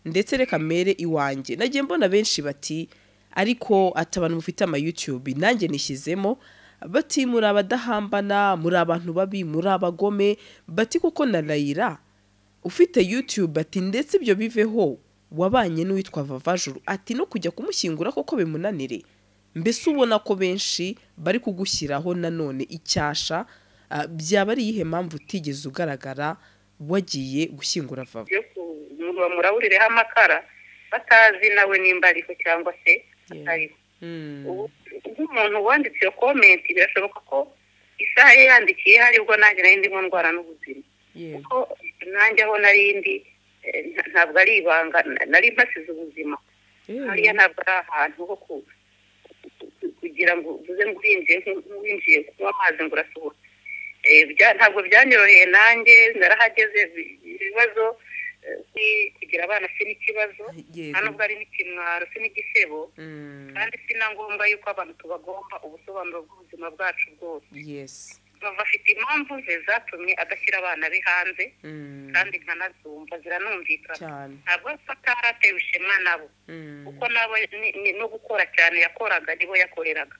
Ndetse reka mere iwanjye, nagiye mbona benshi bati ariko ati abantu mufite ama YouTube nanjye nishyizemo, bati muri abadahambana, muri abantu babi, muri abagome, bati kuko na Layira ufite YouTube, ati ndetse ibyo biveho wabanye n'uwitwa Vavajuru, ati no kujya kumushyingura koko bimunanire. Mbese ubona ko benshi bari kugushyiraho nanone icyasha, byaba ari iyihe mpamvu utigeze ugaragara wagiye gushyingura Vava? Umuntu bamuraburireho amakara batazi nawe nimba ariho cyangwa se atariho. Nk'umuntu wanditse iyo comment, birashoboka ko isaha ye yandikiye haribwo nanjye nari ndimo ndwara n'ubuzima, kuko nanjye aho nari ndi ntabwo ari ibanga, nari mpasize ubuzima. Hariya ntabwo ari ahantu ho kugira ngo uvuze ngo urinjiye nk'uwinjiye kunywa amazi ngo urasohoke. Ntabwo byanyoroheye, nanjye narahageze ibibazo. Kugira abana si n'ikibazo, nta nubwo ari n'ikimwaro, si n'igisebo, kandi si na ngombwa yuko abantu tubagomba ubusobanuro bw'ubuzima bwacu bwose. Bava afite impamvu ze zatumye adashyira abana be hanze, kandi nkanazumva ziranumvikana. Ntabwo ataratewe ishema nabo, kuko nabo no gukora cyane yakoraga nibo yakoreraga.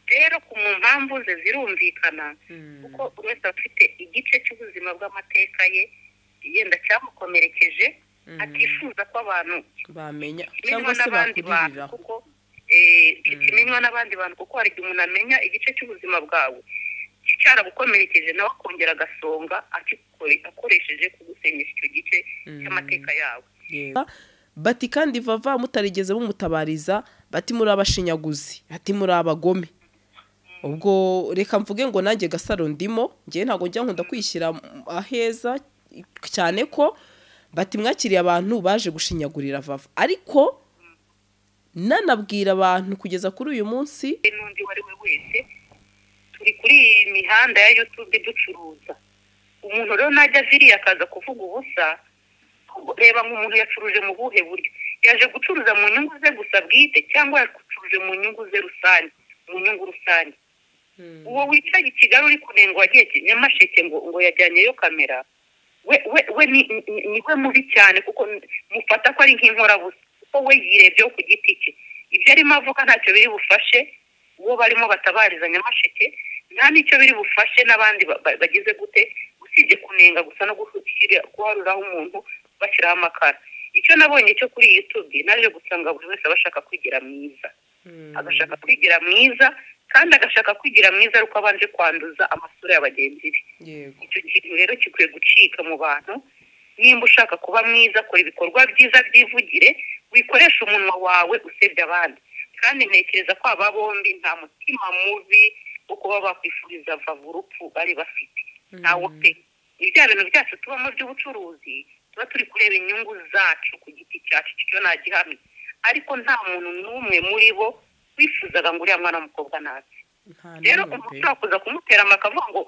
Rero ku mpamvu ze zirumvikana, kuko buri wese afite igice cy'ubuzima bw'amateka ye yenda cyamukomerekeje, atifuza ko abantu bamenya cyangwa se bakuririra, kuko kimenywa n'abandi bantu, kuko hari igihe umuntu amenya igice cy'ubuzima bwawe cyaragukomerekeje nawe akongera agasonga akoresheje kugusenyesha icyo gice cy'amateka yawe. Bati kandi Vava mutarigeze mumutabariza, bati muri abashinyaguzi, ati muri abagome. Ubwo reka mvuge ngo nanjye Gasaro ndimo, ngiye ntago njya nkunda kwishyira aheza cyane ko bati mwakiriye abantu baje gushinyagurira Vava, ariko nanabwira abantu kugeza kuri uyu munsi n'undi wari we wese turi kuri iyi mihanda ya YouTube ducuruza. Umuntu rero najya ziriya akaza kuvuga ubusa, reba nk'umuntu yacuruje mu buhe buryo, yaje gucuruza mu nyungu ze gusa bwite cyangwa yacuruje mu nyungu ze rusange, mu nyungu rusange. Uwo wicaye i Kigali uri kunenga wagiye Nyamasheke ngo yajyanyeyo kamera, we ni we mubi cyane, kuko mufata ko ari nk'inkorabusa, kuko we yirebyeho ku giti cye. Ibyo arimo avuga ntacyo biri bufashe uwo barimo batabariza Nyamasheke, nta n'icyo biri bufashe n'abandi bagize gute, usibye kunenga gusa no guharuraho umuntu bashyiraho amakara. Icyo nabonye cyo kuri YouTube, naje gusanga buri wese abashaka kwigira mwiza, agashaka kwigira mwiza, kandi agashaka kwigira mwiza ariko abanje kwanduza amasura ya bagenzi be. Icyo kintu rero gikwiye gucika mu bantu. Nimba ushaka kuba mwiza, kora ibikorwa byiza byivugire, wikoresha umunwa wawe usebya abandi. Kandi ntekereza ko aba bombi nta mutima mubi wo kuba bakwifuriza Vava urupfu bari bafite, ntawo pe. Ibya bintu byacu tubamo by'ubucuruzi tuba turi kureba inyungu zacu ku giti cyacu, icyo nagihamye, ariko nta muntu n'umwe muri bo wifuzaga ngo uriya mwana w'umukobwa natse. Rero umuntu ushobora kuza kumutera amakavuga ngo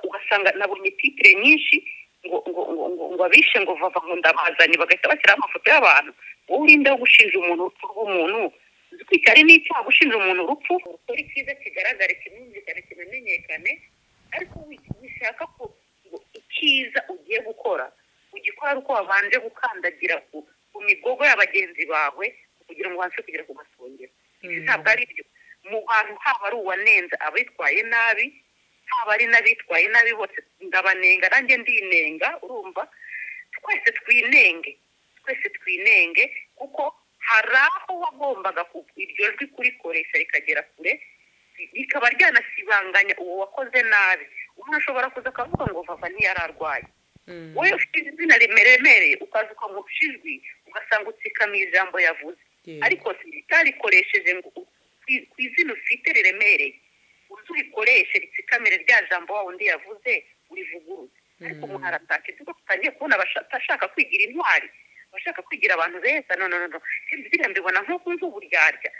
ugasanga nabonye titre nyinshi ngo ngo ngo ngo abishe ngo Vava ngo ndabazanye, bagahita bashyiraho amafoto y'abantu. Wowe urinde wo gushinja umuntu urupfu rw'umuntu, uzi ari n'icyaha gushinja umuntu urupfu. Ukora icyiza kigaragare, kinumvikane, kinamenyekane, ariko wishaka ko icyiza ugiye gukora ugikora ari uko wabanje gukandagira ku migogo ya bagenzi bawe kugira ngo ubashe kugera ku gasongero. Ntabwo ari byo. Mu bantu haba ari uwanenze abitwaye nabi, haba ari n'abitwaye nabi, bose ndabanenga, nanjye ndinenga. Urumva twese twinenge, twese twinenge, kuko hari aho wagombaga iryo jwi kurikoresha rikagera kure, rikaba ryanasibanganya uwo wakoze nabi. Umuntu ashobora kuza akavuga ngo Vava ntiyararwaye, wowe ufite izina rimeremereye ukaza ukamurusha ijwi, ugasanga utsikamiye ijambo yavuze, ariko utarikoresheje ngo ku izina ufite riremereye uze urikoreshe ritsikamire rya jambo wa wundi yavuze urivuguruze. Ariko umuntu arataka ibyo tutangiye kubona abashaka kwigira intwari, abashaka kwigira abantu beza. No no no, biriya mbibona nk'uko uburyarya.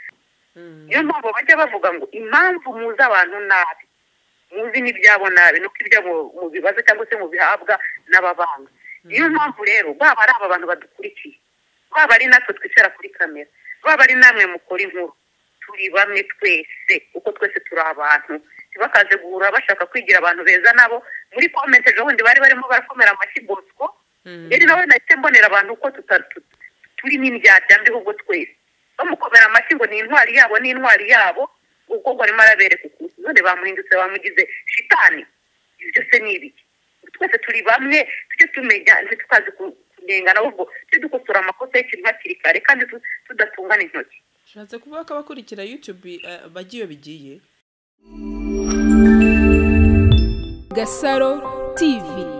Niyo mpamvu bajya bavuga ngo impamvu muzi abantu nabi, muzi n'ibyabo nabi, nuko ibyabo mu bibazo cyangwa se mu bihabwa n'ababanga. Niyo mpamvu rero baba ari aba bantu badukurikiye, baba ari natwe twicara kuri kamera, baba ari namwe mukora inkuru, turi bamwe twese, kuko twese turi abantu. Ntibakaze guhura bashaka kwigira abantu beza nabo. Muri comment ejo bundi bari barimo barakomera amashyi Bosco, rero nawe nahise mbonera abantu uko Turimo indyarya mbi ahubwo twese bamukomera amashyi ngo ni intwari yabo, ni intwari yabo, ubwo ngo arimo arabereka ukuntu none bamuhindutse bamugize shitani. Ibyo se ni ibiki? Twese turi bamwe, tujye tumenya ntitukaze kunengana, ahubwo tujye dukosora amakosa y'ikintu hakiri kare kandi tudatungana intoki. Ushatse kuvuga ko abakurikira YouTube bagiye bigiye Gasaro TV.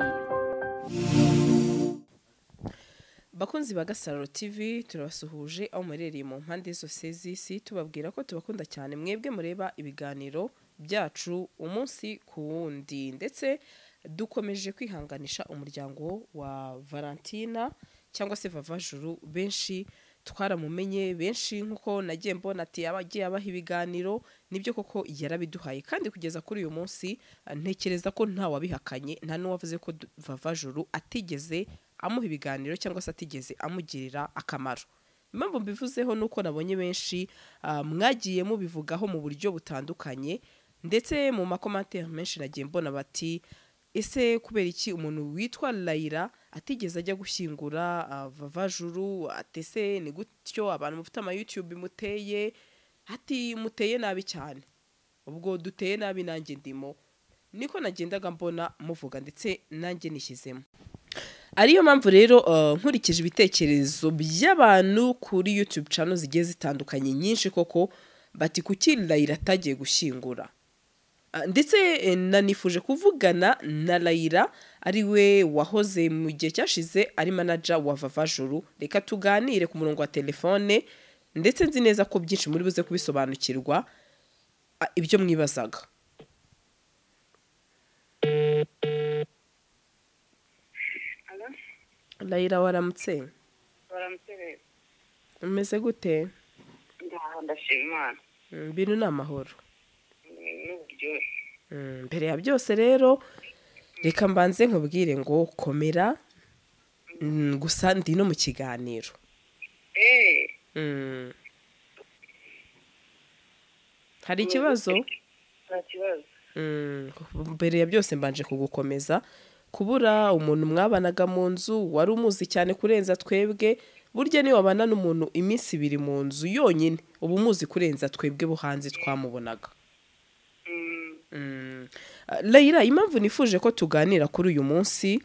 Bakunzi ba Gasaro TV, turabasuhuje aho muherereye mu mpande zose z'isi, tubabwira ko tubakunda cyane mwebwe mureba ibiganiro byacu umunsi ku wundi, ndetse dukomeje kwihanganisha umuryango wa Valentina cyangwa se Vavajuru. Benshi twaramumenye, benshi nkuko nagiye mbona ati abagiye abaha ibiganiro, nibyo koko yarabiduhaye, kandi kugeza kuri uyu munsi ntekereza ko nta wabihakanye, nta n'uwavuze ko Vavajuru atigeze amuha ibiganiro cyangwa se atigeze amugirira akamaro. Impamvu mbivuzeho nuko nabonye benshi mwagiye mubivugaho mu buryo butandukanye, ndetse mu makomantere menshi nagiye mbona bati ese kubera iki umuntu witwa Layira atigeze ajya gushyingura Vavajuru, atese ni gutyo abantu mufite ama YouTube muteye, ati muteye nabi cyane, ubwo duteye nabi nanjye ndimo, niko nagendaga mbona muvuga ndetse nanjye nishyizemo. Ariyo mpamvu rero nkurikije ibitekerezo by'abantu kuri YouTube channel zigiye zitandukanye nyinshi koko bati kuki Layira atagiye gushyingura, ndetse nanifuje kuvugana na Layira ari we wahoze mu gihe cyashize ari manager wa Vavajuru. Reka tuganire ku murongo wa telefone, ndetse nzi neza ko byinshi muri buze kubisobanukirwa ibyo mwibazaga. Layira waramutse? Waramutse. Umeze gute? Ndaho ndashima Imana. Bintu ni amahoro. N'uburyohe. Mbere ya byose rero reka mbanze nkubwire ngo komera, gusa ndi no mu kiganiro. Hari ikibazo? Nta kibazo. Mbere ya byose mbanje kugukomeza. Kubura umuntu mwabanaga mu nzu wari umuzi cyane kurenza twebwe, burya niyo wabana n'umuntu iminsi ibiri mu nzu yonyine uba umuzi kurenza twebwe bo hanze twamubonaga. Layira, impamvu nifuje ko tuganira kuri uyu munsi,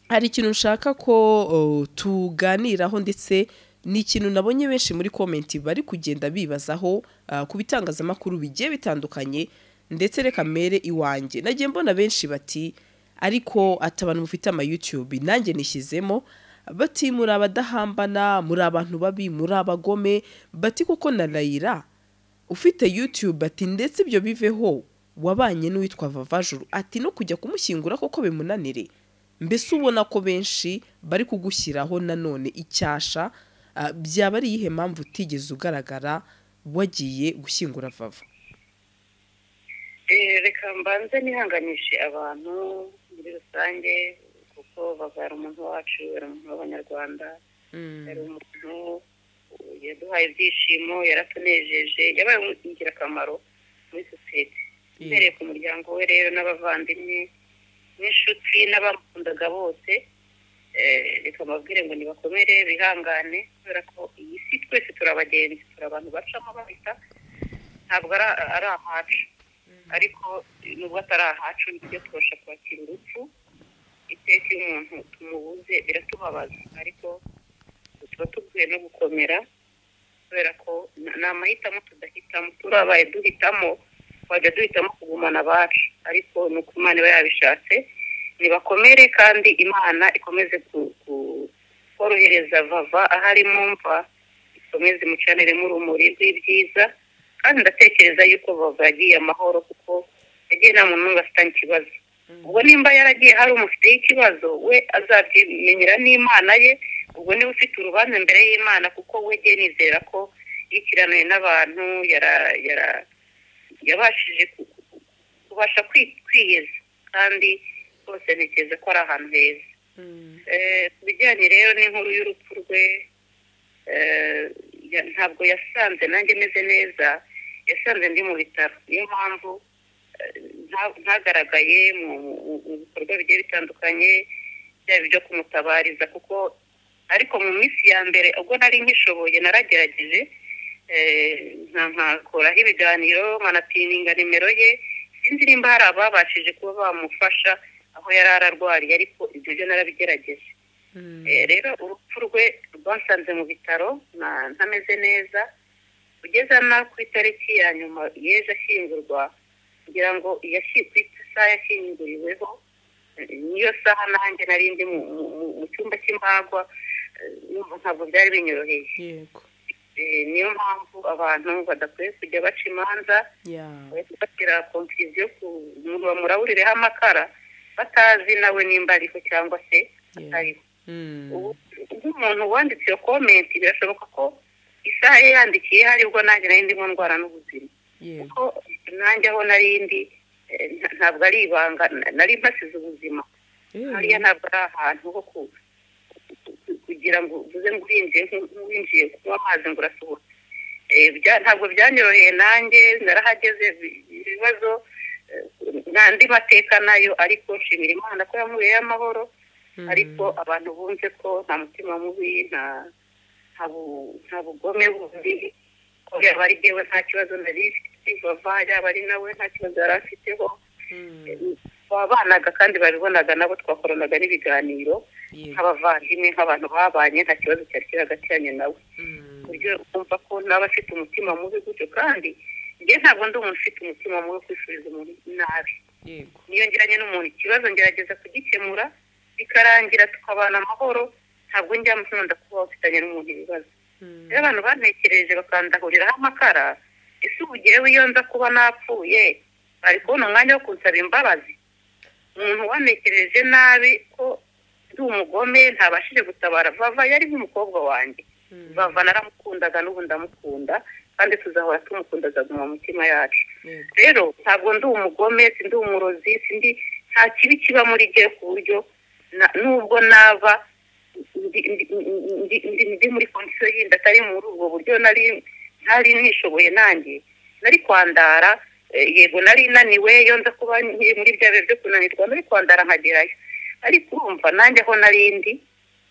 hari ikintu nshaka ko tuganiraho, ndetse ni ikintu nabonye benshi muri comment bari kugenda bibazaho ku bitangazamakuru bigiye bitandukanye, ndetse reka mere iwanjye nagiye mbona benshi bati ariko ati abantu mufite ama YouTube nanjye nishyizemo, bati muri abadahambana, muri abantu babi, muri abagome, bati koko na Layira ufite YouTube ati ndetse ibyo biveho wabanye n'uwitwa Vavajuru ati no kujya kumushyingura koko bimunanire. Mbese ubona ko benshi bari kugushyiraho nanone icyasha, byaba ari iyihe mpamvu utigeze ugaragara wagiye gushyingura Vava? Reka mbanze nihanganishe abantu muri rusange, kuko Vava yari umuntu wacu, yari umuntu w'Abanyarwanda, yari umuntu yaduhaye ibyishimo, yaratunejeje, yabaye ingirakamaro muri sosiyete. Mbereye ku muryango we rero n'abavandimwe n'inshuti n'abamukundaga bose, reka mbabwire ngo nibakomere bihangane, kubera ko iyi si twese turi abagenzi, turi abantu bacamo bahita, ntabwo ari ahacu, ariko nubwo atari ahacu nibyo tubasha kwakira urupfu. Iteka iyo umuntu tumubuze biratubabaza, ariko tuba tubwiye no gukomera, kubera ko ni amahitamo tudahitamo, turabaye duhitamo twajya duhitamo kugumana abacu, ariko ni uko Imana iba yabishatse. Nibakomere kandi Imana ikomeze korohereza Vava aho ari mu mva, ikomeze imucaniremo urumuri rw'ibyiza, kandi ndatekereza yuko Vava yagiye amahoro, kuko yagiye nta muntu n'umwe afitanye ikibazo. Ubwo nimba yaragiye hari umufiteho ikibazo, we azabyimenyera n'Imana ye, ubwo niba ufite urubanza imbere y'Imana, kuko we jye nizera ko yikiranuye n'abantu, yabashije kubasha kwiyeza, kandi rwose ntekereza ko ari ahantu heza. Ku bijyanye rero n'inkuru y'urupfu rwe, ntabwo yasanze nanjye meze neza, yasanze ndi mu bitaro, niyo mpamvu ntagaragaye mu bikorwa bigiye bitandukanye, byaba ibyo kumutabariza, kuko Ariko mu minsi ya mbere ubwo nari nkishoboye naragerageje, nkakoraho ibiganiro, nkanapininga nimero ye. Sinzi nimba hari ababashije kuba bamufasha aho yari ararwariye, ariko ibyo byo narabigerageje. Rero urupfu rwe rwasanze mu bitaro ntameze neza, kugeza na ku itariki ya nyuma y'ejo ashyingurwa, kugira ngo ku isaha yashyinguriweho niyo saha nanjye nari ndi mu cyumba cy'imbagwa, ntabwo byari binyoroheye. Yego. Niyo mpamvu abantu badakwiye kujya baca imanza, bashyira konfuziyo ku muntu bamuraburireho amakara batazi nawe nimba ariho cyangwa se atariho. Nk'umuntu wanditse iyo komenti, birashoboka ko isaha ye yandikiye hari ubwo nanjye nari ndimo ndwara n'ubuzima, kuko nanjye aho nari ndi ntabwo ari ibanga, nari mpasize ubuzima. Hariya ntabwo ari ahantu ho kugira ngo uvuze ngo urinjiye nk'uwinjiye kunywa amazi ngo urasohoke. Ntabwo byanyoroheye, nanjye narahageze ibibazo n'andi mateka nayo, ariko nshimira Imana ko yamubereye amahoro. Ariko abantu bumve ko nta mutima mubi, nta bugome bundi, ko yaba ari jyewe nta kibazo nari mfite, bava yaba ari nawe nta kibazo yari afiteho. Babanaga kandi babibonaga nabo, twakoranaga n'ibiganiro nk'abavandimwe, nk'abantu babanye, nta kibazo cyari kiri hagati yanjye nawe. Ku buryo wumva ko naba afite umutima mubi gutyo, kandi njye ntabwo ndi umuntu ufite umutima mubi wo kwifuriza umuntu nabi. Niyo ngiranye n'umuntu ikibazo ngerageza kugikemura bikarangira tukabana amahoro, ntabwo njya nkunda kuba mfitanye n'umuntu ibibazo. Rero abantu bantekereje bakandahuriraho amakara, ese ubu jyewe iyo nza kuba napfuye bari kubona umwanya wo kunsaba imbabazi? Umuntu wantekereje nabi ko ndi umugome ntabashije gutabara Vava, yari nk'umukobwa wanjye. Vava naramukundaga, n'ubu ndamukunda, kandi tuzahora tumukunda, azaguma mu mitima yacu. Rero ntabwo ndi umugome, sindi umurozi, sindi, nta kibi kiba muri jye, ku buryo nubwo naba ndi muri condition yindi atari muri ubwo buryo nari ntari nishoboye, nanjye nari kwandara. Yego nari naniwe, iyo nza kuba nkiri muri bya bihe byo kunanirwa nari kwandara nkagerayo, ariko urumva nanjye aho nari ndi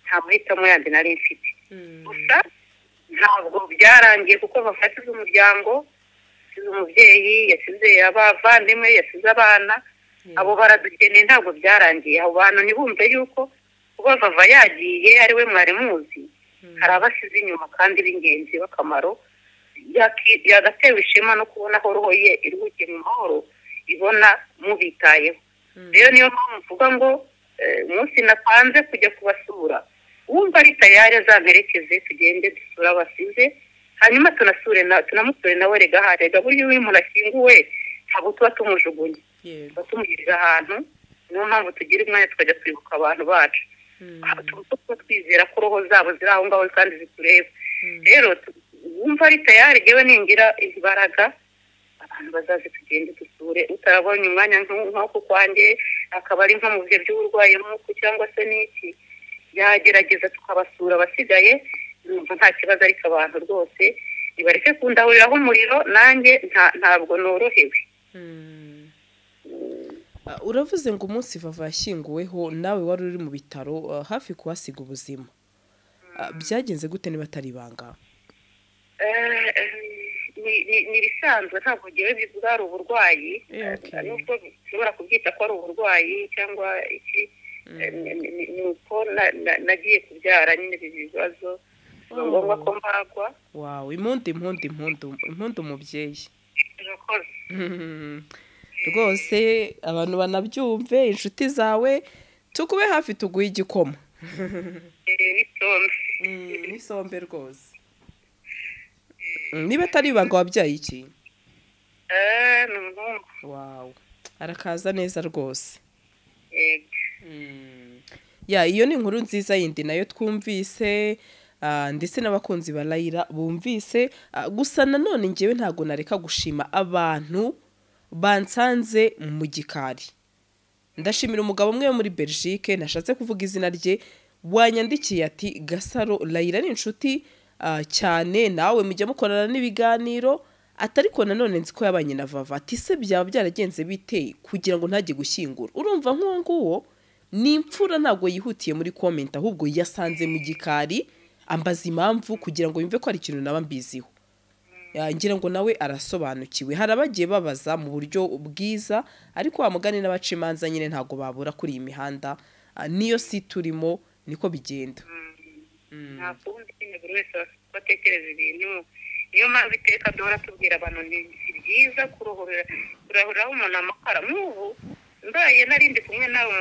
nta mahitamo yandi nari mfite. Gusa ntabwo byarangiye, kuko Vava yasize umuryango, yasize umubyeyi, yasize abavandimwe, yasize abana, abo baradukeneye, ntabwo byarangiye. Abo bantu ntibumve yuko kuba Vava yagiye ari we mwari muzi, hari abasize inyuma kandi b'ingenzi b'akamaro. Yagatewe ishema no kubona aho roho ye iruhukiye mu mahoro, ibona mubitayeho. Rero niyo mpamvu mvuga ngo umunsi napanze kujya kubasura, wumva ari tayari azamperekeze, tugende dusure abasize, hanyuma tunasure na tunamusure nawe. Rega harega buryo iyo umuntu ashyinguwe ntabwo tuba tumujugunye, tuba tumugirira ahantu. Niyo mpamvu tugira umwanya tukajya kwibuka abantu bacu, tuba twizera ko roho zabo ziri aho ngaho kandi zitureba. Rero wumva ari tayari, jyewe ningira imbaraga abantu bazaze tugende dusure. Utarabonye umwanya nk'uku kwanjye, akaba ari nko mu bihe by'uburwayi nk'uku cyangwa se n'iki, yagerageza tukabasura abasigaye, numva nta kibazo. Ariko abantu rwose nibareke kundahuriraho umuriro, nanjye ntabwo norohewe. Uravuze ngo umunsi Vava yashyinguweho nawe wari uri mu bitaro, hafi kuhasiga ubuzima. Byagenze gute niba atari ibanga? Ni ibisanzwe, ntabwo ngewe bivuga ari uburwayi, nubwo bishobora kubyita ko ari uburwayi cyangwa iki, ni uko nagiye kubyara nyine ibi bibazo, biba ngombwa ko mbagwa. Wawe, impundu, impundu, impundu, impundu umubyeyi. Urakoze. Rwose abantu banabyumve, inshuti zawe tukube hafi, tuguhe igikoma. N'isombe. N'isombe rwose. Niba atari ibanga, wabyaye iki? Ni umuhungu. Wawe, arakaza neza rwose. Yego. Ya, iyo ni inkuru nziza yindi nayo twumvise, ndetse n'abakunzi ba Layira bumvise. Gusa nanone ngewe ntabwo nareka gushima abantu bansanze mu gikari. Ndashimira umugabo umwe wo muri Belgique, nashatse kuvuga izina rye, wanyandikiye ati: "Gasaro, Layira ni inshuti cyane, nawe mujya mukorana n'ibiganiro," atariko nanone nzi ko yabanye na Vava, ati: "Se byaba byaragenze bite kugira ngo ntajye gushyingura?" Urumva nk'uwo nguwo Ni imfura, ntabwo yihutiye muri comment, ahubwo yasanze mu gikari ambaza impamvu kugira ngo yumve ko ari ikintu naba mbiziho. Ngira ngo nawe arasobanukiwe. Hari abagiye babaza mu buryo bwiza, ariko wa mugani n'abaca imanza nyine ntabwo babura kuri iyi mihanda. Niyo si turimo, niko bigenda. Nta kundi nyine, buri wese aba afite uko atekereza ibintu. Niyo mpamvu iteka duhora tubwira abantu, ni si byiza kurahuriraho umuntu amakara. Nk'ubu mbaye narindi kumwe nawe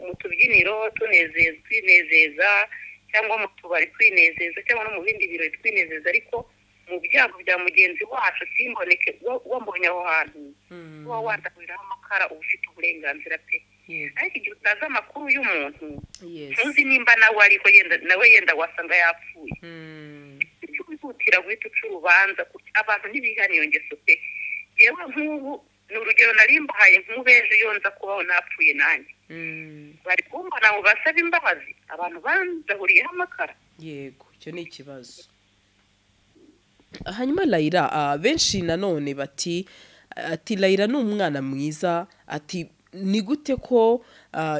mu tubyiniro tunezeza, twinezeza, cyangwa mu tubari twinezeza, cyangwa no mu bindi birori twinezeza, ariko mu byago bya mugenzi wacu simboneke, wambonye aho hantu, uba wandahuriraho amakara, uba ufite uburenganzira pe. Ariko igihe utazi amakuru y'umuntu, ntuzi nimba nawe ariho, yenda nawe yenda wasanga yapfuye, icyo wihutira guhita uca urubanza, abantu ntibihana iyo ngeso pe. Yewe, nk'ubu ni urugero nari mbahaye, nk'ubu ejo iyo nza kubaho napfuye nanjye, bari kumbona ngo basabe imbabazi abantu bandahuriyeho amakara. Yego, icyo ni ikibazo. Hanyuma Layira, benshi nanone bati, ati Layira ni umwana mwiza, ati ni gute ko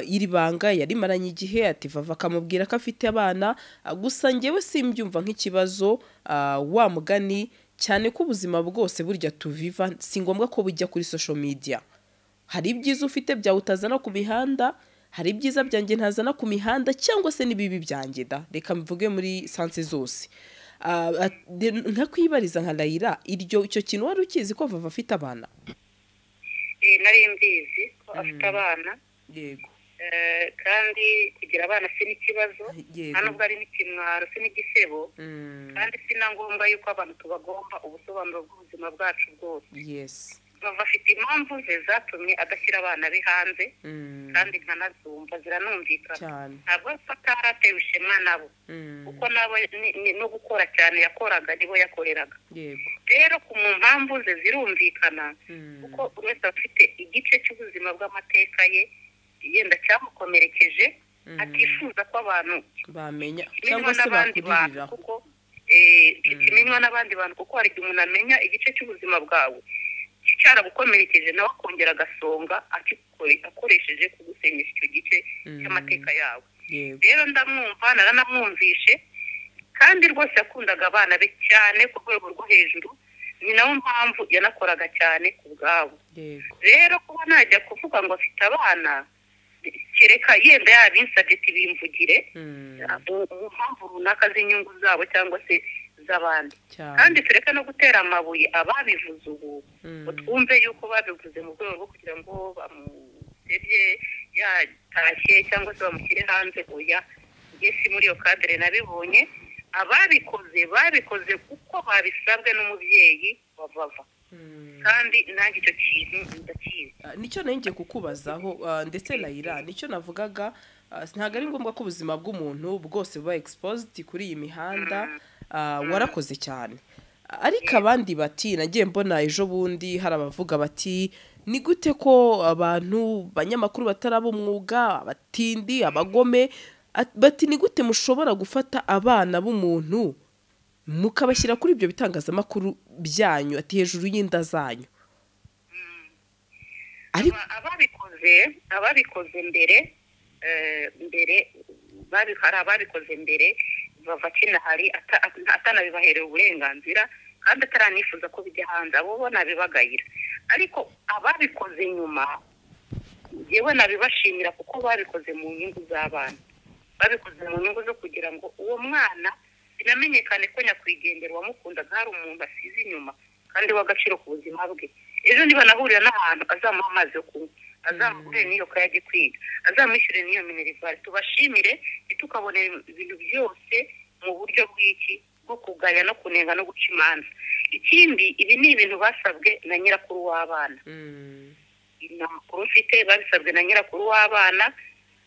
iri banga yarimaranye igihe, ati Vava akamubwira ko afite abana. Gusa njyewe simbyumva nk'ikibazo, wa mugani, cyane ko ubuzima bwose burya tuviva si ngombwa ko bujya kuri social media. Hari ibyiza ufite byawe utazana ku mihanda, hari ibyiza byanjye ntazana ku mihanda, cyangwa se n'ibibi byanjye da, reka mvuge muri sens zose. Nkakwibariza nka Layira, iryo icyo kintu wari ukizi ko Vava afite abana? Nari mbizi ko afite abana. Kandi kugira abana si n'ikibazo, nta nubwo ari n'ikimwaro, si n'igisebo, kandi si na ngombwa yuko abantu tubagomba ubusobanuro bw'ubuzima bwacu bwose. Bava afite impamvu ze zatumye adashyira abana be hanze, kandi nkanazumva, ziranumvikana. Ntabwo ataratewe ishema nabo, kuko nabo no gukora cyane yakoraga nibo yakoreraga. Rero ku mu mpamvu ze zirumvikana, kuko buri wese afite igice cy'ubuzima bw'amateka ye yenda cyamukomerekeje, atifuza ko abantu bamenya kimenywa cyangwa se n'abandi bantu, bakuririraho. Kuko kimenywa n'abandi bantu, kuko hari igihe umuntu amenya igice cy'ubuzima bwawe cyaragukomerekeje, nawe akongera agasonga akoresheje kugusenyesha icyo gice cy'amateka yawe. Rero ndamwumva, naranamwumvishe, kandi rwose yakundaga abana be cyane ku rwego rwo hejuru, ni nayo mpamvu yanakoraga cyane ku bwabo. Rero kuba najya kuvuga ngo afite abana, kereka yenda yabinsabye ati bimvugire, mu mpamvu runaka z'inyungu zabo cyangwa se z'abandi. Kandi tureke no gutera amabuye ababivuze ubu, ngo twumve yuko babivuze mu rwego rwo kugira ngo bamusebye yatashye cyangwa se bamushyire hanze. Oya, njye si muri iyo cadre nabibonye. Ababikoze babikoze kuko babisabwe n'umubyeyi wa Vava, kandi nanjye icyo kintu ndakizi. Nicyo nari ngiye kukubazaho, ndetse Layira, nicyo navugaga, ntabwo ari ngombwa ko ubuzima bw'umuntu bwose buba exposed kuri iyi mihanda. Warakoze cyane, ariko abandi bati, nagiye mbona ejo bundi hari abavuga bati ni gute ko abantu banyamakuru bataraba umwuga, abatindi, abagome, bati ni gute mushobora gufata abana b'umuntu mukabashyira kuri ibyo bitangazamakuru byanyu, ati hejuru y'inda zanyu, ariko Ababikoze mbere hari ababikoze mbere bava kinahari, atanabibaherera uburenganzira kandi ataranifuza ko bijya hanze, abo bo nabibagayira. Ariko ababikoze nyuma, yewe nabibashimira, kuko babikoze mu nyungu z'abana, babikoze mu nyungu zo kugira ngo uwo mwana binamenyekane ko nyakwigendera wamukundaga hari umuntu asize inyuma kandi w'agaciro ku buzima bwe. Ejo niba nahurira n'ahantu, azamuha amazi yo kunywa, azamugurire n'iyo kaye ajye kwiga, azamwishyure n'iyo minerval. Tubashimire, ntitukabone ibintu byose mu buryo bw'iki, bwo kugaya no kunenga no guca imanza. Ikindi, ibi ni ibintu basabwe na nyirakuru w'abana. Ni amakuru mfite, babisabwe na nyirakuru w'abana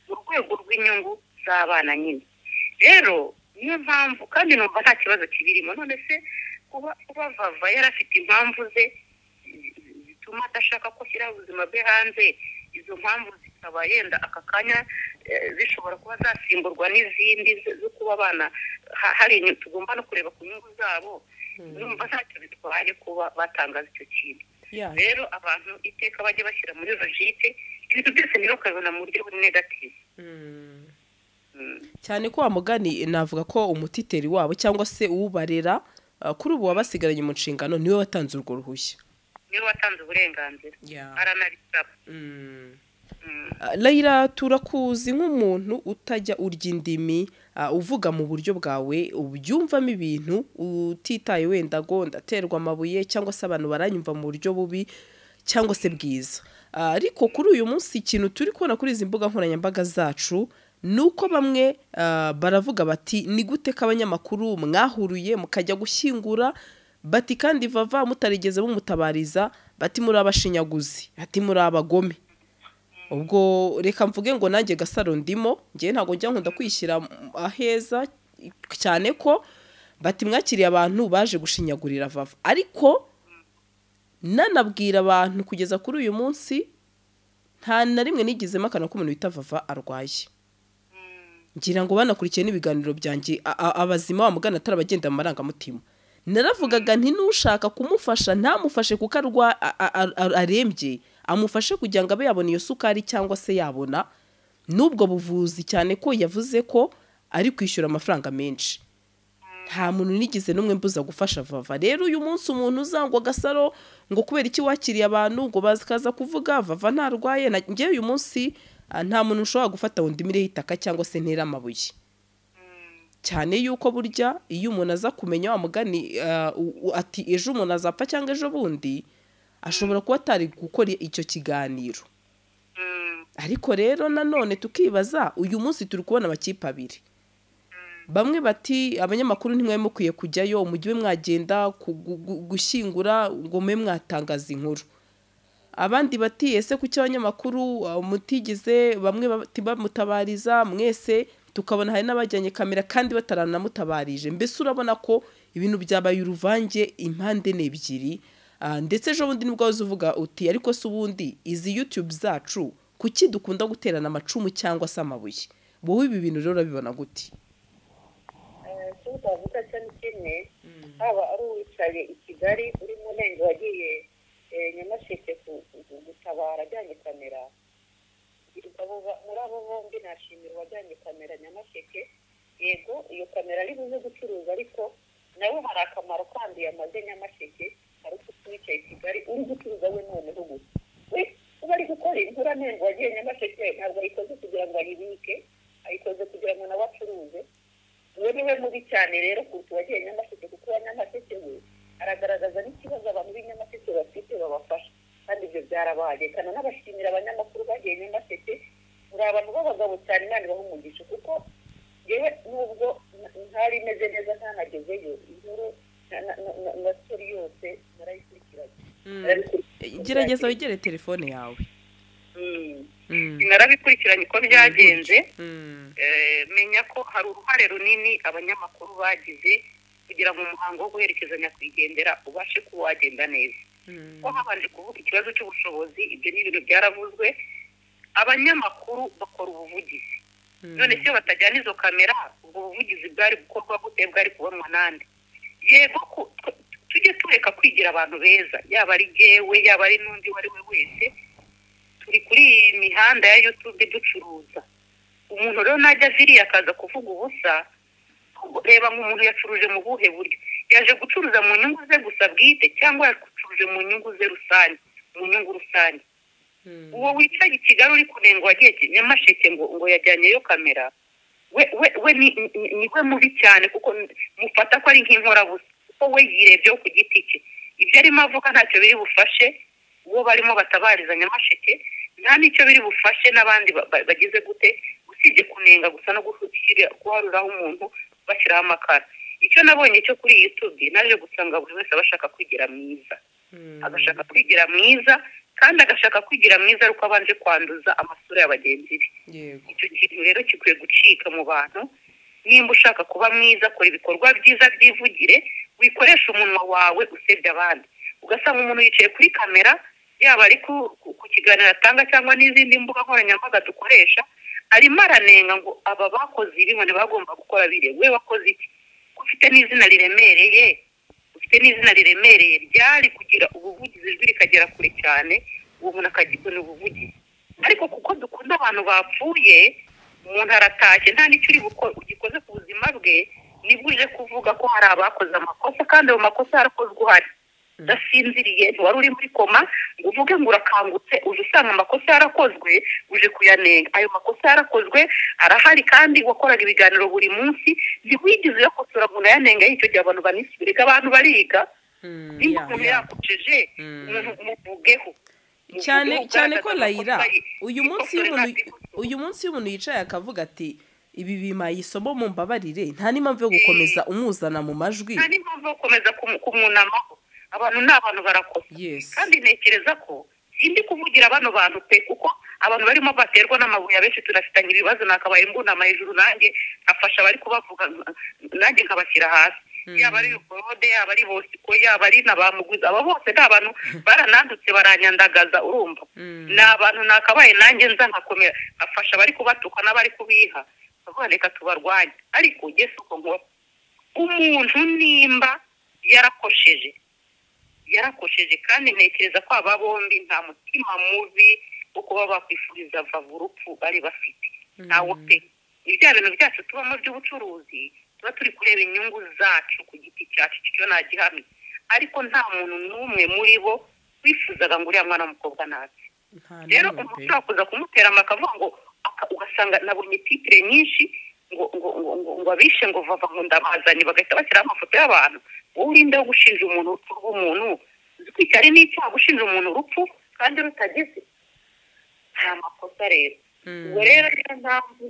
mu rwego rw'inyungu z'abana nyine. Rero niyo mpamvu kandi numva nta kibazo kibirimo. None se kuba Vava yari afite impamvu ze zituma adashaka ko ashyira ubuzima bwe hanze, izo mpamvu zikaba yenda aka kanya zishobora kuba zasimburwa n'izindi zo kuba abana hari tugomba no kureba ku nyungu zabo, numva ntacyo bitwaye kuba batangaza icyo kintu. Rero abantu iteka bajye bashyira muri logique ibintu byose, niyo ukabibona mu buryo buri negative. Cyane ko wa mugani navuga ko umutiteri wabo cyangwa se ubarera kuri ubu wabasigaranye mu nshingano niwe watanze urwo ruhushya, niwe watanze uburenganzira, aranabisaba. Layla, turakuzi nk'umuntu utajya urya indimi, uvuga mu buryo bwawe ubyumvamo ibintu utitaye wenda ngo ndaterwa amabuye cyangwa se abantu baranyumva mu buryo bubi cyangwa se bwiza. Ariko kuri uyu munsi ikintu turi kubona kuri izi mbuga nkoranyambaga zacu ni uko bamwe baravuga bati ni gute ko abanyamakuru mwahuruye mukajya gushyingura, bati kandi Vava mutarigeze mumutabariza, bati muri abashinyaguzi, ati muri abagome. Ubwo reka mvuge ngo nanjye Gasaro ndimo, ngewe ntabwo njya nkunda kwishyira aheza cyane ko bati mwakiriye abantu baje gushinyagurira Vava, ariko nanabwira abantu kugeza kuri uyu munsi nta na rimwe nigizemo akana ko umuntu wita Vava arwaye. Ngira ngo banakurikiye n'ibiganiro byanjye abazima wa mugana atarabagenda mu marangamutima, naravugaga nti nushaka kumufasha ntamufashe kuko arembye, amufashe kugira ngo abe yabona iyo sukari cyangwa se yabona n'ubwo buvuzi, cyane ko yavuze ko ari kwishyura amafaranga menshi. Nta muntu nigeze n'umwe mbuza gufasha Vava. Rero uyu munsi umuntu uzangwa Gasaro ngo kubera iki wakiriye abantu ngo bazikaza kuvuga Vava ntarwaye, ngewe uyu munsi nta muntu ushobora gufata ndimire y'itaka cyangwa se ntera amabuye. Cyane yuko burya iyo umuntu aza kumenya wa mugani ati ejo umuntu azapfa cyangwa ejo bundi, ashobora kuba atari gukora icyo kiganiro. Ariko rero nanone tukibaza uyu munsi turi kubona amakipe abiri, bamwe bati abanyamakuru ntimwe mukwiye kujyayo, umujyi we mwagenda gushyingura ngo mwe mwatangaza inkuru, abandi bati ese kuki abanyamakuru mutigeze bamwe bamutabariza mwese, tukabona hari n'abajyanye kamera kandi bataranamutabarije. Mbese urabona ko ibintu byabaye uruvange impande n'ebyiri. Ndetse ejo bundi nibwo uvuga uti ariko se ubundi izi YouTube zacu kuki dukunda guterana amacumu cyangwa se amabuye? Wowe ibi bintu rero urabibona gute? Icyo twavuga cyo ni kimwe, haba ari uwicaye i Kigali uri mu ntenge wagiye Nyamasheke gutabara ajyanye kamera, muri abo bombi nashimira uwajyanye kamera Nyamasheke. Yego iyo kamera ari buze gucuruza, ariko nawe hari akamaro kandi yamaze Nyamasheke, hari uwicaye i Kigali uri gucuruza we noneho gusa we uba ari gukora inkura ntengo wagiye Nyamasheke, ntabwo ayikoze kugira ngo ayibike, ayikoze kugira ngo nawe acuruze. Uwo niwe mubi cyane rero kuruta uwagiye Nyamasheke, kuko uwa Nyamasheke we aragaragaza n'ikibazo abantu b'Inyamasheke bafite babafasha, kandi ibyo byarabaye. Kana n'abashimira abanyamakuru bagiye Nyamasheke, muri abantu b'abagabo cyane, Imana ibaha umugisha, kuko yewe nubwo ntari imeze neza ntanagezeyo, inkuru na story yose narayikurikiranye. Gerageza wegere telefone yawe. Narabikurikiranye uko byagenze, menya ko hari uruhare runini abanyamakuru bagize kugira ngo umuhango wo guherekeza nyakwigendera ubashe kuba wagenda neza. Ko habanje kuvuga ikibazo cy'ubushobozi, ibyo ni ibintu byaravuzwe, abanyamakuru bakora ubuvugizi. None se batajyana izo kamera, ubwo buvugizi bwari gukorwa gute, bwari kubonwa nande? Yego tujye tureka kwigira abantu beza, yaba ari jyewe yaba ari n'undi uwo ari we wese, turi kuri iyi mihanda ya YouTube ducuruza. Umuntu rero najya viriya akaza kuvuga ubusa, reba nk'umuntu yacuruje mu buhe buryo, yaje gucuruza mu nyungu ze gusa bwite cyangwa yacuruje mu nyungu ze rusange, mu nyungu rusange. Uwo wicaye i Kigali uri kunenga wagiye Nyamasheke ngo yajyanyeyo kamera, we ni we mubi cyane, kuko mufata ko ari nk'inkorabusa, kuko we yirebyeho ku giti cye, ibyo arimo avuga ntacyo biri bufashe uwo barimo batabariza Nyamasheke, nta n'icyo biri bufashe n'abandi bagize gute, usibye kunenga gusa no guharuraho umuntu bashyiraho amakara. Icyo nabonye cyo kuri YouTube, naje gusanga buri wese abashaka kwigira mwiza, agashaka kwigira mwiza, kandi agashaka kwigira mwiza ariko abanje kwanduza amasura ya bagenzi be. Icyo kintu rero gikwiye gucika mu bantu. Nimba ushaka kuba mwiza, kora ibikorwa byiza byivugire, wikoresha umunwa wawe usebya abandi. Ugasanga umuntu yicaye kuri kamera, yaba ari ku kiganiro atanga cyangwa n'izindi mbuga nkoranyambaga dukoresha, arimo aranenga ngo aba bakoze ibi ngo ntibagomba gukora biriya. We wakoze iki? Ufite n'izina riremereye, ufite n'izina riremereye ryari kugira ubuvugizi, ijwi rikagera kure cyane, uwo muntu akagibona ubuvugizi. Ariko kuko dukunda abantu bapfuye, Umuntu aratashye nta n'icyo uri ugikoze ku buzima bwe, nibwo uje kuvuga ko hari abakoze amakosa, kandi ayo makosa yarakozwe uhari udasinziriye, ntiwari uri muri koma ngo uvuge ngo urakangutse uje usanga amakosa yarakozwe uje kuyanenga. Ayo makosa yarakozwe arahari, kandi wakoraga ibiganiro buri munsi, ntiwigeze uyakosora ngo unayanenge. Icyo gihe abantu banisubireka, abantu bariga. Nimba umuntu yakojeje umuntu umuvugeho cyane cyane ko Layira uyu munsi iyo umuntu yicaye akavuga ati ibi bimaye isomo mumbabarire, nta n'impamvu yo gukomeza umuzana mu majwi, nta n'impamvu yo gukomeza kumunamaho. Abantu ni abantu barakosa. Kandi ntekereza ko sindi kuvugira bano bantu pe, kuko abantu barimo baterwa n'amabuye abenshi tunafitanye ibibazo, nakabaye mbunama hejuru nanjye afasha abari kubavuga nanjye nkabashyira hasi. Yaba ari Korode, yaba ari Bosiko, yaba ari na Bamuguzi, aba bose ni abantu baranandutse baranyandagaza, urumva ni abantu nakabaye nanjye nza nkakomera afasha abari kubatuka n'abari kubiha, bavuga reka tubarwanye. Ariko njye si uko nkora. Umuntu nimba yarakosheje yarakosheje, kandi ntekereza ko aba bombi nta mutima mubi wo kuba bakwifuriza Vava urupfu bari bafite, ntawo pe. Ni bya bintu byacu tubamo by'ubucuruzi, tuba turi kureba inyungu zacu ku giti cyacu, icyo nagihamye. Ariko nta muntu n'umwe muri bo wifuzaga ngo uriya mwana w'umukobwa natse. Rero umuntu ushobora kuza kumutera amakavuga ngo ugasanga nabonye titire nyinshi ngo ngo ngo ngo abishe ngo Vava ngo ndabazanye, bagahita bashyiraho amafoto y'abantu. Wowe urinde wo gushinja umuntu urupfu rw'umuntu, uzi ari n'icyaha gushinja umuntu urupfu kandi rutageze, nta makosa rero. Ubwo rero niyo mpamvu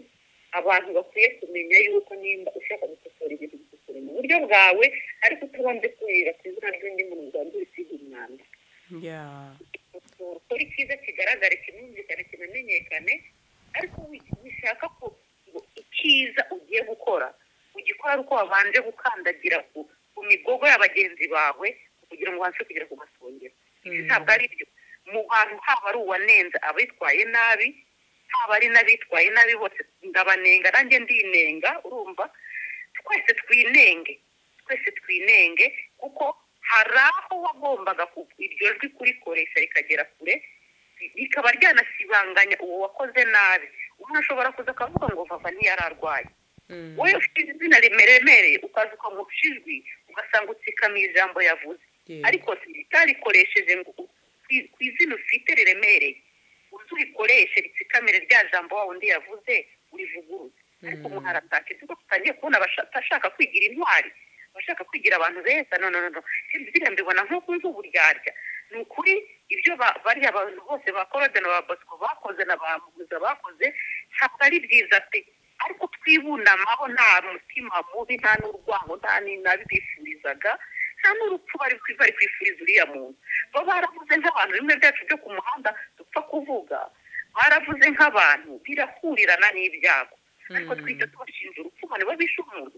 abantu bakwiye kumenya yuko nimba ushaka gukosora ibintu bikosora mu buryo bwawe, ariko utabanje kurira ku izina ry'undi muntu ngo wandure usige umwanda. Ukora icyiza kigaragare, kinumvikane, kinamenyekane, ariko wishaka ko icyiza ugiye gukora ugikora ari uko wabanje gukandagira ku migogo ya bagenzi bawe kugira ngo ubashe kugera ku gasongero. Ibi ntabwo ari byo. Mu bantu haba ari uwanenze abitwaye nabi, haba ari n'abitwaye nabi, bose ndabanenga nanjye ndinenga, urumva twese twinenge, twese twinenge, kuko hari aho wagombaga iryo jwi kurikoresha rikagera kure, rikaba ryanasibanganya uwo wakoze nabi. Umuntu ashobora kuza akavuga ngo Vava ntiyararwaye, wowe ufite izina rimeremereye ukaza ukamurusha ijwi, ugasanga utsikamiye ijambo yavuze, ariko utarikoresheje ngo ku izina ufite riremereye uzi urikoreshe ritsikamire rya jambo wa wundi yavuze urivuguruze. Ariko umuntu arataka ibyo tutangiye kubona abashaka kwigira intwari, abashaka kwigira abantu beza. No no no, biriya mbibona nk'uburyarya. Ni ukuri ibyo bariya abantu bose ba Korode na ba Bosco bakoze na ba Muguza bakoze ntabwo ari byiza pe. Ariko twibunamaho nta mutima mubi, nta n'urwango, nta n'inabi bifurizaga, nta n'urupfu bari kwifuriza uriya muntu. Bo baravuze nk'abantu bimwe byacu byo ku muhanda dupfa kuvuga, baravuze nk'abantu birahurirana n'ibyago. Ariko twita tubashinja urupfu ngo nibo bishe umuntu.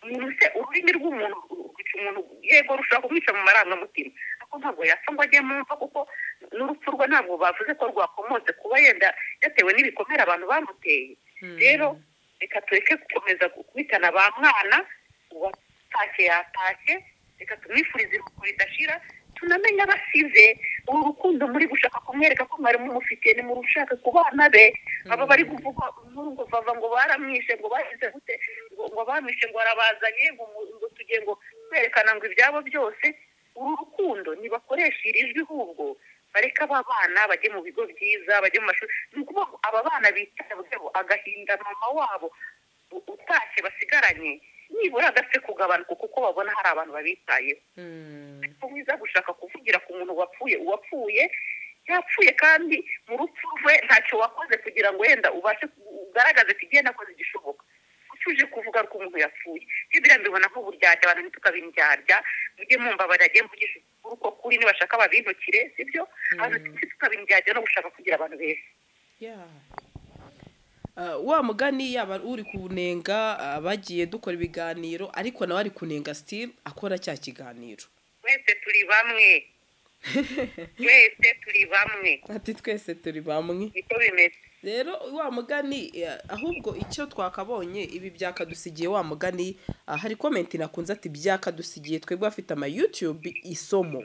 Umuntu se ururimi rw'umuntu rwica umuntu, yego rushobora kumwica mu marangamutima, ariko ntabwo yapfa ngo ajye mu mva, kuko n'urupfu rwe ntabwo bavuze ko rwakomotse kuba yenda yatewe n'ibikomere abantu bamuteye. Rero reka tureke gukomeza gukubitana ba mwana, uwatashye yatashye, reka tumwifurize iruhuko ridashira, tunamenye abasize. Uru rukundo muri gushaka kumwereka ko mwari mumufitiye, ni murushaka ku bana be. Aba bari kuvuga inkuru ngo Vava ngo baramwishe, ngo bahize gute, ngo bamwishe, ngo arabazanye, ngo tugiye ngo kwerekana ngo ibyabo byose. Uru rukundo nibakoresha iri jwi, ahubwo bareka aba bana bajye mu bigo byiza, bajye mu mashuri. Ni ukuvuga ngo aba bana bitabweho agahinda mama wabo utashye basigaranye, nibura adapfe kugabanuka kuko babona hari abantu babitayeho. Mwiza gushaka kuvugira ku muntu wapfuye, uwapfuye yapfuye, kandi mu rupfu rwe ntacyo wakoze kugira ngo wenda ubashe ugaragaze ati igihe nakoze igishoboka. Utuje kuvuga ko umuntu yapfuye, biriya mbibona nk'uburyarya, abantu ntitukabiryarya. Mujye mumbabarira, mujye mvugisha ukuri uko kuri, nibashaka babintukire, sibyo? Abantu ntitukabiryarya no gushaka kugira abantu beza. Wa mugani yaba uri kunenga bagiye dukora ibiganiro, ariko nawe ari kunenga still akora cya kiganiro. Twese turi bamwe, twese turi bamwe, ati twese turi bamwe, niko bimeze. Rero wa mugani ahubwo icyo twakabonye ibi byakadusigiye wa mugani, hari comment nakunze ati byakadusigiye twebwe afite ama YouTube isomo.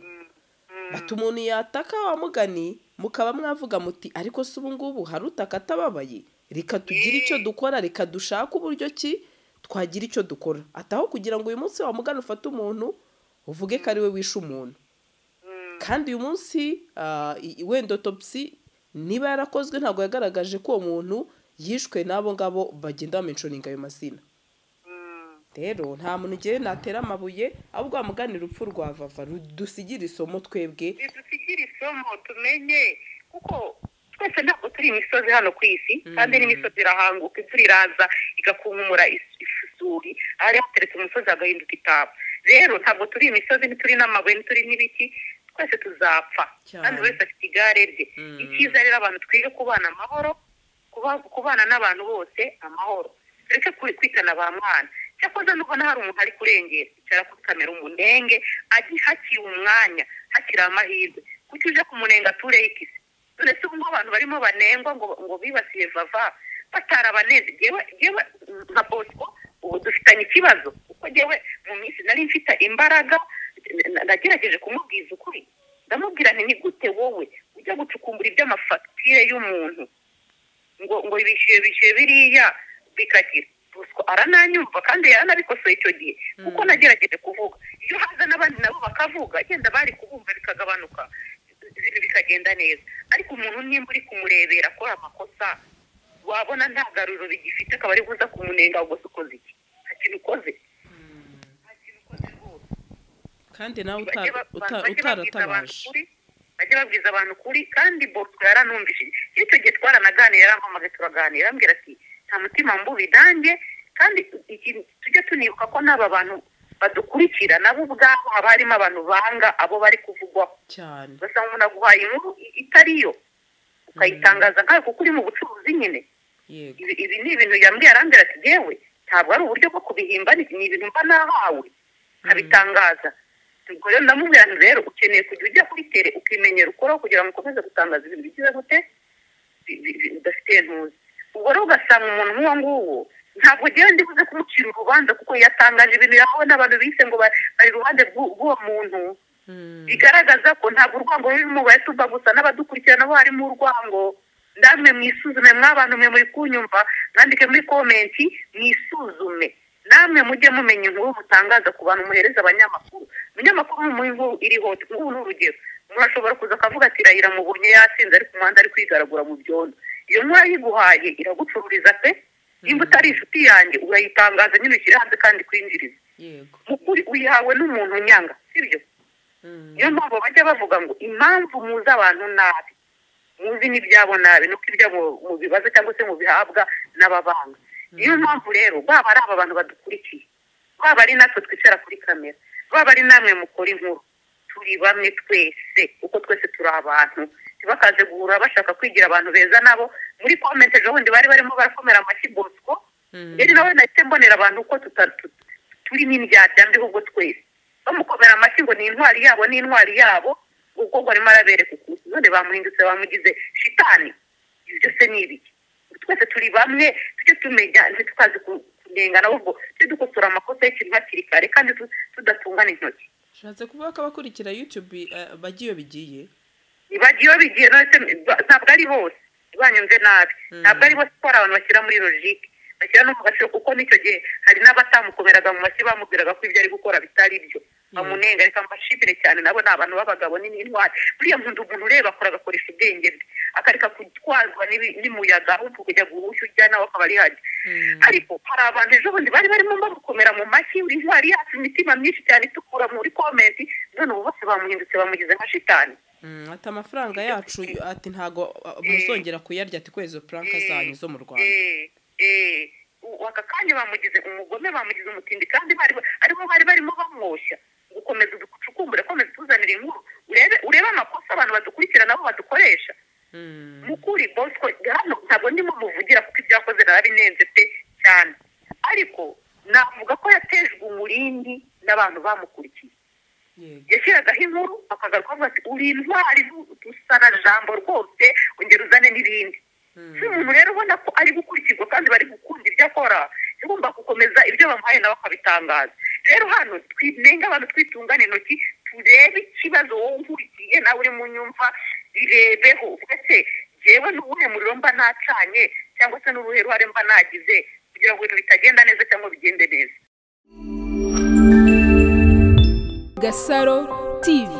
Bati umuntu yataka wa mugani mukaba mwavuga muti ariko se ubu ngubu hari utaka atababaye, Reka tugire icyo dukora, reka dushake uburyo ki twagira icyo dukora, ataho kugira ngo uyu munsi wamugana ufate umuntu uvuge ko ari we wishe umuntu, kandi uyu munsi wenda autopsy niba yarakozwe ntabwo yagaragaje ko uwo muntu yishwe n'abo ngabo bagenda bamenshoninga ayo mazina. Rero nta muntu ugiye natera amabuye, ahubwo wamuganira urupfu rwa Vava rudusigire isomo twebwe, bidusigire isomo tumenye, kuko twese ntabwo turi imisozi hano ku isi, kandi n'imisozi irahanguka, imvura iraza igakunkumura isuri, ahari hateretse umusozi hagahinduka itaba. Rero ntabwo turi imisozi, ntituri n'amabuye, ntituri n'ibiti, twese tuzapfa, kandi wese afite igare rye. Icyiza rero abantu twige kubana amahoro, kubana n'abantu bose amahoro, tureke kwitana ba mwana. Cyakoze nubona hari umuntu ari kurengera, icara kuri kamera umunenge, hakiri umwanya, hakiri amahirwe, kuki uje kumunenga ture ikisi? None se ubu abantu barimo banengwa ngo bibasiye Vava batarabaneze? Jewe nka Bosco ubu dufitanye ikibazo, kuko jewe mu minsi nari mfite imbaraga, nagerageje kumubwiza ukuri, ndamubwira nti ni gute wowe ujya gucukumbura iby'amafagitire y'umuntu ngo bishyuye biriya bikagira. Bosco arananyumva kandi yaranabikosoye icyo gihe, kuko nagerageje kuvuga. Iyo haza n'abandi nabo bakavuga, genda bari kubumva bikagabanuka, ibintu bikagenda neza. Ariko umuntu nimba uri kumurebera akora amakosa, wabona nta garuriro bigifite, akaba ari buza kumunenga, ubwo se ukoze iki? Nta kintu ukoze, nta kintu ukoze rwose. Kandi nawe utaratabaje, bajye babwiza abantu ukuri. Kandi Bosco yaranumvishije icyo gihe, twaranaganira, yarampamagaye turaganira, arambwira ati nta mutima mbubi danjye. Kandi tujye tunibuka ko n'aba bantu badukurikira nabo ubwabo haba harimo abantu banga abo bari kuvugwaho cyane, ugasanga umuntu aguhaye inkuru itariyo ukayitangaza nkawe kuko uri mu bucuruzi nyine. Ibi ni ibintu yambwiye, arambwira ati yewe ntabwo ari uburyo bwo kubihimba, ni ibintu mba nahawe nkabitangaza. Ubwo rero ndamubwira nti rero ukeneye kujya ujya kuri tere ukimenyera ukoraho kugira ngo ukomeze gutangaza ibintu bigize gute udafite ntuzi. Ubwo rero ugasanga umuntu nk'uwo nguwo ntabwo ngewe ndibuze kumucira urubanza, kuko yatangaje ibintu yahawe n'abantu bise ngo bari iruhande rw'uwo muntu, bigaragaza ko ntabwo urwango ruri mu bayatuba gusa, n'abadukurikira nabo harimo urwango. Namwe mwisuzume, mw'abantu mwe muri kunyumva, mwandike muri komenti mwisuzume, namwe mujye mumenya inkuru mutangaza ku bantu muhereza abanyamakuru. Umunyamakuru mu inkuru iri hot, nk'ubu ni urugero, umuntu ashobora kuza akavuga ati Raila mubonye yasinze ari ku muhanda ari kwigaragura mu byondo. Iyo nkuru ayiguhaye iragucururiza pe, nimba utari inshuti yanjye urayitangaza nyine ushyire hanze kandi kwinjiriza. Yego, mukuri uyihawe n'umuntu nyanga, sibyo? Niyo mpamvu bajya bavuga ngo impamvu muzi abantu nabi, muzi n'ibyabo nabi, nuko ibyabo mubibaza cyangwa se mubihabwa n'ababanga. Niyo mpamvu rero baba ari aba bantu badukurikiye, baba ari natwe twicara kuri kamera, baba ari namwe mukora inkuru, turi bamwe twese, kuko twese turi abantu. Ntibakaze guhura bashaka kwigira abantu beza nabo. Muri comment ejo bundi bari barimo barakomera amashyi Bosco, rero nawe nahise mbonera abantu uko turi n'indyarya mbi, ahubwo twese bamukomera amashyi ngo ni intwari yabo, ni intwari yabo, ubwo ngo arimo arabereka ukuntu none bamuhindutse bamugize shitani. Ibyo se ni ibiki? Twese turi bamwe, tujye tumenya ntitukaze kunengana, ahubwo tujye dukosora amakosa y'ikintu hakiri kare kandi tudatungana intoki. Ushatse kuvuga ko abakurikira YouTube bagiye bigiye bagiye bigiye, ntabwo ari bose, banyumve nabi, ntabwo ari bose, ko hari abantu bashyira muri logique, bashyira no mu gaciro, kuko n'icyo gihe hari n'abatamukomeraga mu mashyi, bamubwiraga ko ibyo ari gukora bitari byo, bamunenga. Reka mbashimire cyane, nabo ni abantu b'abagabo n'intwari. Buriya nkunda umuntu ureba akora agakoresha ubwenge bwe, akareka gutwarwa n'umuyaga, ahubwo kujya guhushya ujya nawe akaba ari hajya. Ariko hari abantu ejo bundi bari barimo bamukomera mu mashyi, uri intwari yacu, imitima myinshi cyane itukura muri komenti, none ubu bose bamuhindutse bamugize nka shitani. Ati amafaranga yacu, ati ntago muzongera kuyarya, ati kwezo pranka zanyu zo mu Rwanda. Aka kanya bamugize umugome, bamugize umutindi, kandi aribo bari barimo bamwoshya gukomeza uducukumbure, komeza tuzanira inkuru, urebe amakosa abantu badukurikira nabo badukoresha. Mukuri Bosco hano ntabwo ndimo muvugira kuko ibyo yakoze narabinenze pe cyane, ariko navuga ko yatejwe umurindi n'abantu bamukurikiye. Yashyiragaho inkuru akagaruka avuga ati uri intwari dusana jambo rwose, ongera uzane n'ibindi. Si umuntu rero ubona ko ari gukurikirwa kandi bari gukunda ibyo akora, yagomba gukomeza ibyo bamuhaye nawe akabitangaza. Rero hano twinenga abantu, twitungane intoki, turebe ikibazo wowe unkurikiye nawe uri mu nyumva, irebeho uvuge se jyewe n'uwuhe muriro mba nacanye Cyangwa se n'uruhe ruhare mba nagize kugira ngo ibintu bitagenda neza cyangwa bigende neza? Gasaro TV.